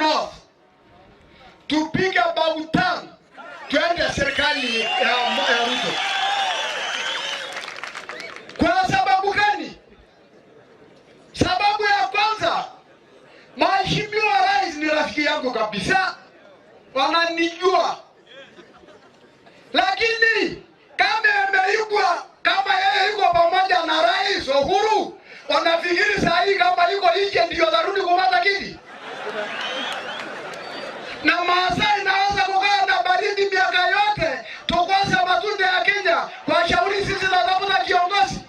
North tupige about turn, twende serikali ya Ruto. Kwa sababu gani? Sababu ya kwanza, Mheshimiwa Rais ni rafiki yangu kabisa, wananijua, lakini kama ameigwa kama yeye yuko pamoja na Rais Uhuru, wanafikiri saa hii kama yuko nje ndio tarudi kupata kiti. Na Maasai naweza kukaa na baridi miaka yote tukosa matunda ya Kenya kwa shauri sisi tunatafuta kiongozi.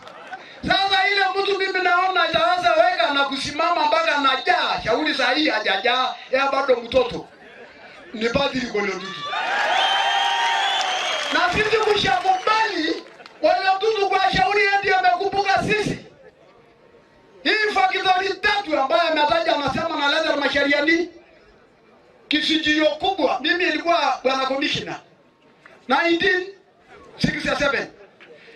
Sasa ile mtu mimi naona itaweza weka na kusimama mpaka najaa, shauri saa hii hajajaa, yeye bado mtoto. Ni Patrick Ole Ntutu. Na sisi kushakubali Ole Ntutu kwa shauri yeye ndiye amekumbuka sisi. Hii factory tatu ambayo ametaja anasema naleta mashariani kisijio kubwa. Mimi nilikuwa bwana commissioner 1967.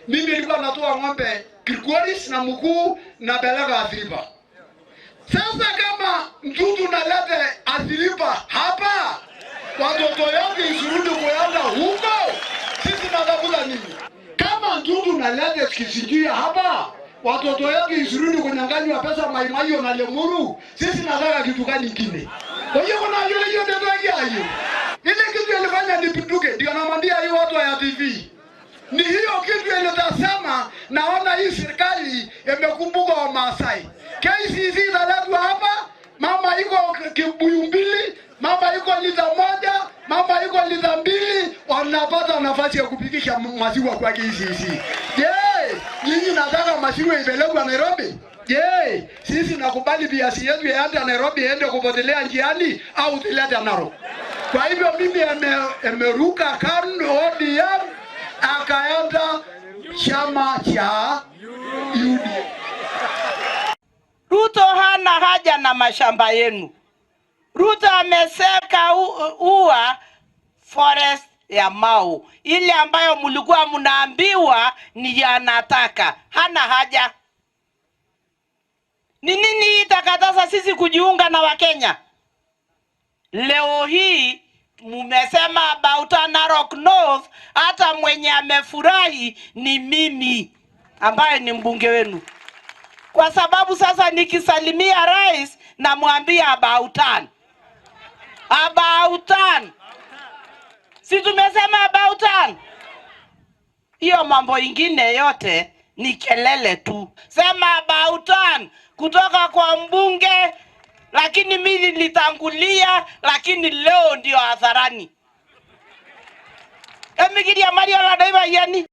Mimi nilikuwa natoa ng'ombe Kilgoris na mkuu na peleka Athi River. Sasa kama Ntutu nalete Athi River hapa, watoto yangu isirudi kuenda huko, sisi natafuta nini? Kama Ntutu nalete kisijio hapa, watoto yangu isirudi kunyang'anywa pesa Maimayo na Lemuru, sisi nataka kitu gani kingine? Kwa hiyo kuna yule hiyo ndio hiyo. Ile kitu ilifanya nipinduke, ndio namwambia hiyo watu ya TV. Ni hiyo kitu ilitasema, naona hii serikali imekumbuka wa Maasai. KCC inaletwa hapa, mama iko kibuyu mbili, mama iko lita moja, mama iko lita mbili, wanapata nafasi ya kupikisha maziwa kwa KCC. Je, nyinyi nataka maziwa ipelekwe Nairobi? Je, sisi nakubali biasi yetu yaende Nairobi iende kupotelea njiani au tulete Narok? Kwa hivyo mimi ameruka KANU ODM akaenda chama cha UDA. Ruto hana haja na mashamba yenu. Ruto ameseka ua forest ya Mau, ile ambayo mlikuwa mnaambiwa ni yanataka. Hana haja. Ni nini itakataza sisi kujiunga na Wakenya? Leo hii mumesema about Narok North, hata mwenye amefurahi ni mimi ambaye ni mbunge wenu, kwa sababu sasa nikisalimia rais namwambia about turn. About turn. Si tumesema about turn? Hiyo mambo ingine yote ni kelele tu. Sema about turn kutoka kwa mbunge, lakini mimi nilitangulia, lakini leo ndio hadharani. Emikiria Maria la daiba yani.